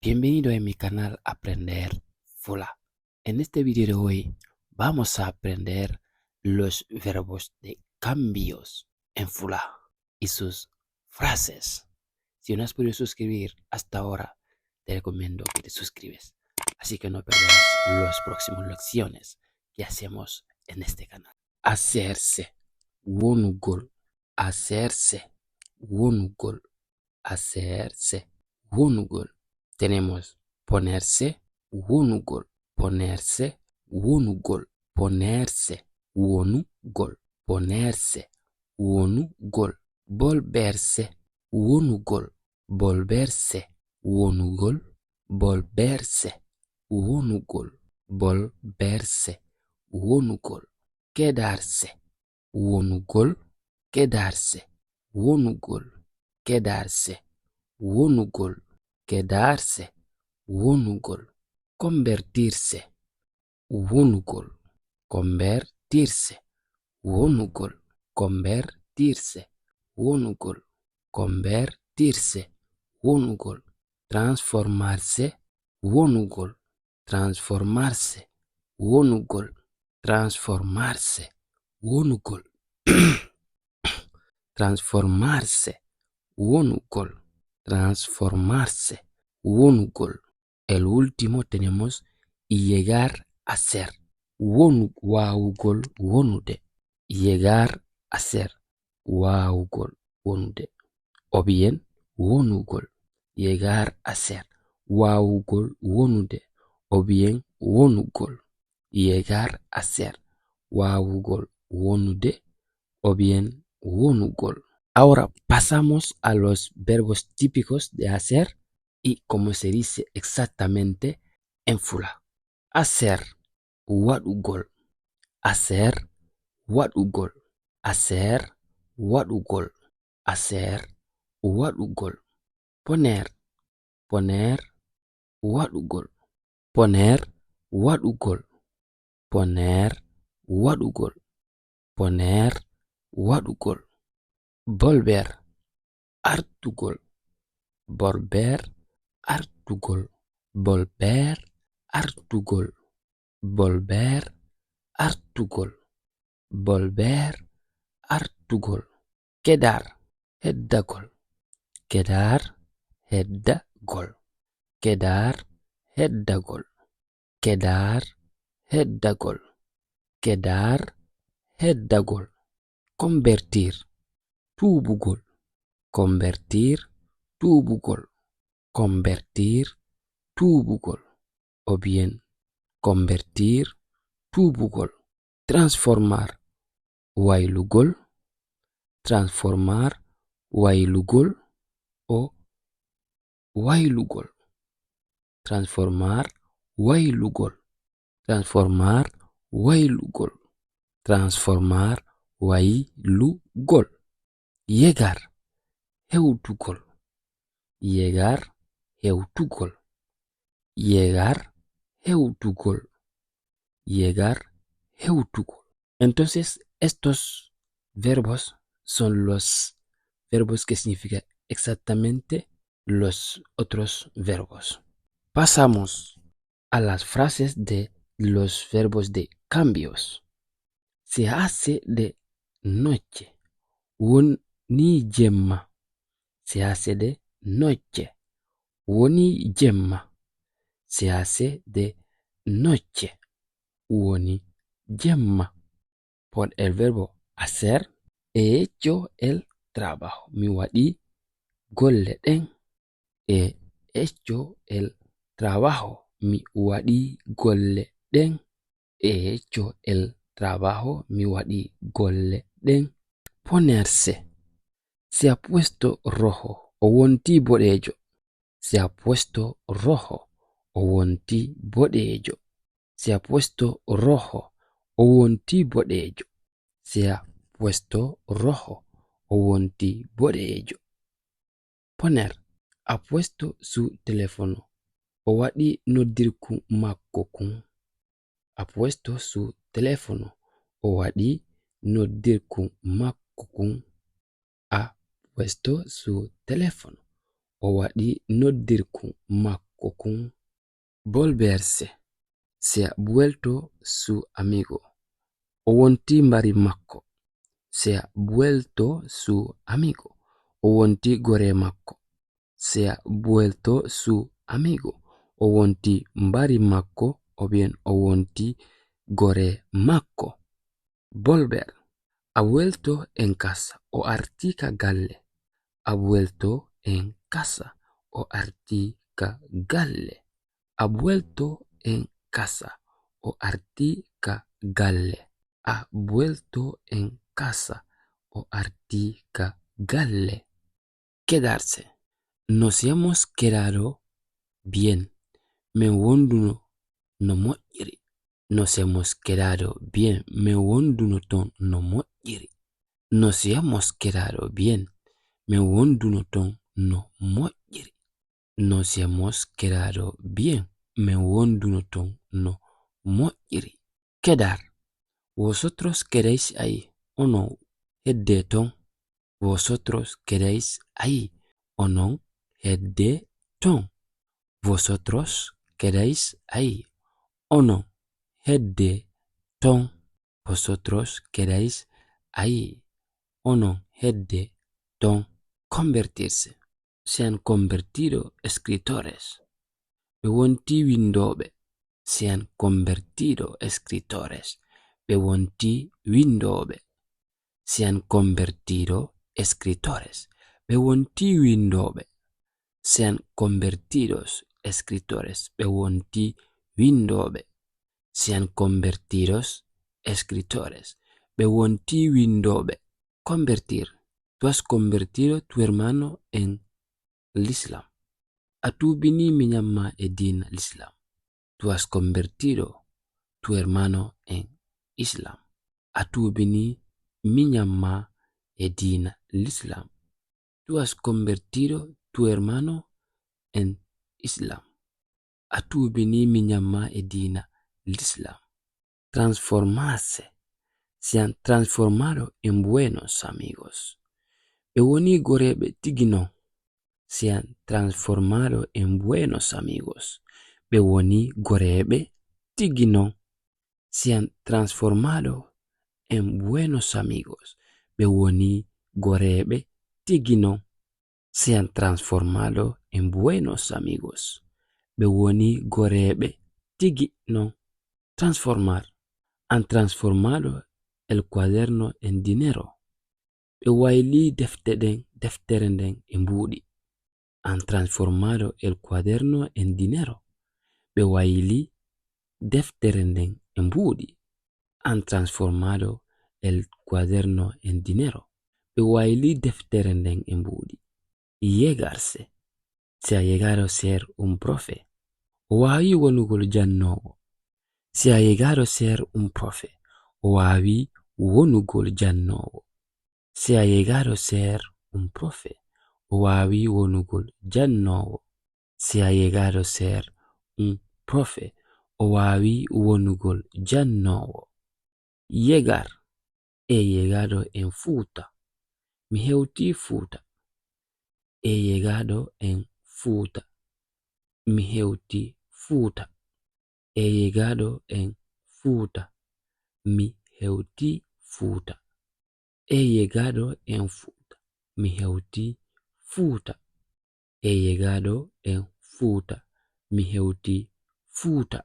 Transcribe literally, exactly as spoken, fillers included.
Bienvenido en mi canal Aprender Fula. En este video de hoy vamos a aprender los verbos de cambios en Fula y sus frases. Si no has podido suscribir hasta ahora, te recomiendo que te suscribes. Así que no perderás las próximas lecciones que hacemos en este canal. Hacerse, wonugol. Hacerse, wonugol. Hacerse, wonugol. Tenemos ponerse, wonugol. Ponerse, wonugol. Ponerse, wonugol. Ponerse, wonugol. Volverse, wonugol. Volverse, wonugol. Volverse, wonugol. Volverse, wonugol. Quedarse, wonugol. Quedarse, wonugol. Quedarse, wonugol. Quedarse, wonugol. Convertirse, wonugol. Convertirse, wonugol. Convertirse, wonugol. Convertirse, wonugol. Transformarse, wonugol. Transformarse, wonugol. Transformarse, wonugol. Transformarse, wonugol. Transformarse, wonugol. El último tenemos llegar a ser. Wonu, waawugol, wonude. Llegar a ser, waawugol, wonude. O bien, wonugol. Llegar a ser, waawugol, wonude. O bien, wonugol. Llegar a ser, waawugol, wonude. O bien, wonugol. Ahora pasamos a los verbos típicos de hacer y cómo se dice exactamente en Fula. Hacer, waɗugol. Hacer, waɗugol. Hacer, waɗugol. Hacer, waɗugol. Poner, poner, waɗugol. Poner, waɗugol. Poner, waɗugol. Poner, waɗugol. Volver, artugol. Volver, artugol. Volver, artugol. Volver, artugol. Volver, artugol. Quedar, heddagol. Quedar, heddagol. Quedar, heddagol. Quedar, heddagol. Quedar, heddagol. Convertir, tuubugol. Convertir, tuubugol. Convertir, tuubugol. O bien, convertir, tuubugol. Transformar, waylugol. Transformar, waylugol. O waylugol. Transformar, waylugol. Transformar, waylugol. Transformar, waylugol. Llegar, hewtugol. Llegar, hewtugol. Llegar, hewtugol. Llegar, hewtugol. Entonces, estos verbos son los verbos que significan exactamente los otros verbos. Pasamos a las frases de los verbos de cambios. Se hace de noche. Woni jemma. Se hace de noche. Woni jemma. Se hace de noche. Woni jemma. Por el verbo hacer, he hecho el trabajo. Mi waɗi golle ɗen. He hecho el trabajo. Mi waɗi golle ɗen. He hecho el trabajo. Mi waɗi golle ɗen. Ponerse. Se ha puesto rojo. O wonti boɗeejo. Se ha puesto rojo. O wonti boɗeejo. Se ha puesto rojo. O wonti boɗeejo. Se ha puesto rojo. O wonti boɗeejo. Poner. Ha puesto su teléfono. O waɗi noddirku makko kun. Ha puesto su teléfono. O waɗi noddirku makko kun. Ha puesto su teléfono. O waɗi noddirku makko makko kun. Volverse. Se ha vuelto su amigo. O wonti mbari makko. Se ha vuelto su amigo. O wonti gore makko. Se ha vuelto su amigo. O wonti mbari makko, o bien o wonti gore makko. Volver. Ha vuelto en casa, o arti ka galle. Ha vuelto en casa, o arti ka galle. Ha vuelto en casa, o arti ka galle. Ha vuelto en casa, o arti ka galle. Quedarse. Nos hemos quedado bien. Men wonduno no moƴƴiri. Nos hemos quedado bien. Men wonduno ton no moƴƴiri. Nos hemos quedado bien. Men wonduno ton no moƴƴiri. Nos hemos quedado bien. Men wonduno ton no moƴƴiri. Quedar. Vosotros quedéis ahí. Onon hedde ton. Vosotros quedéis ahí. Onon hedde ton. Vosotros quedéis ahí. Onon hedde ton. Vosotros quedéis ahí. Onon hedde ton. Convertirse. Se han convertido escritores. Ɓe wonti winndooɓe. Se han convertido escritores. Ɓe wonti winndooɓe. Se han convertido escritores. Ɓe wonti winndooɓe. Se han convertidos escritores. Ɓe wonti winndooɓe. Se han convertidos escritores. Ɓe wonti winndooɓe. Convertir. Tú has convertido tu hermano en el Islam. A tuubinii miñan maa e diina Lislaam. Tú has convertido tu hermano en Islam. A tuubinii miñan maa e diina Lislaam. Tú has convertido tu hermano en Islam. A tuubinii miñan maa e diina Lislaam. Transformarse. Se han transformado en buenos amigos. Ɓe wonii goreeɓe tigi non. Se han transformado en buenos amigos. Ɓe wonii goreeɓe tigi non. Se han transformado en buenos amigos. Ɓe wonii goreeɓe tigi non. Se han transformado en buenos amigos. Ɓe wonii goreeɓe tigi non. Transformar. Han transformado el cuaderno en dinero. Ɓe waylii defte ɗen, deftere nden e mbuuɗi. Han transformado el cuaderno en dinero. Ɓe waylii deftere nden e mbuuɗi. Han transformado el cuaderno en dinero. Ɓe waylii deftere nden e mbuuɗi. Llegarse. Se ha llegado ser un profe. O waawii wonugol jannoowo. Se ha llegado ser un profe. O waawii wonugol jannoowo. Se ha llegado ser un profe. O waawii wonugol jannoowo. Se ha llegado ser un profe. O waawii wonugol jannoowo. Llegar. He llegado en Fuuta. Mi hewtii Fuuta. He llegado en Fuuta. Mi hewtii Fuuta. He llegado en Fuuta. Mi hewtii Fuuta. He llegado en Fuuta. Mi hewtii Fuuta. He llegado en Fuuta. Mi hewtii Fuuta.